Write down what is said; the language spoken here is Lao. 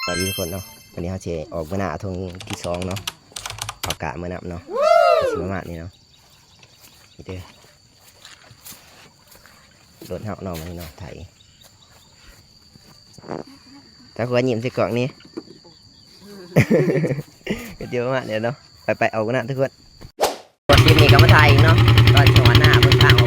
ສະບາຍດີທຸກຄົນເນາະ ວັນນີ້ເຮົາຊິອອກເມືອໜ້າທົ່ງທີສອງເນາະ ເອົາກະເມືອນຳເນາະ ຊິປະມານນີ້ເນາະ ນີ້ເດີ ລົດເຮົາເນາະ ມື້ນີ້ເນາະ ໄຖ ຕາຄົວຍິ້ມໃສ່ກ້ອງນີ້ ກໍຊິປະມານນີ້ເນາະ ໄປໆ ອອກເມືອນຳທຸກຄົນ. ຄລິບນີ້ກໍມາຖ່າຍອີກເນາະ ຕອນຊິຮອດໜ້າ ເບິ່ງທາງອອກ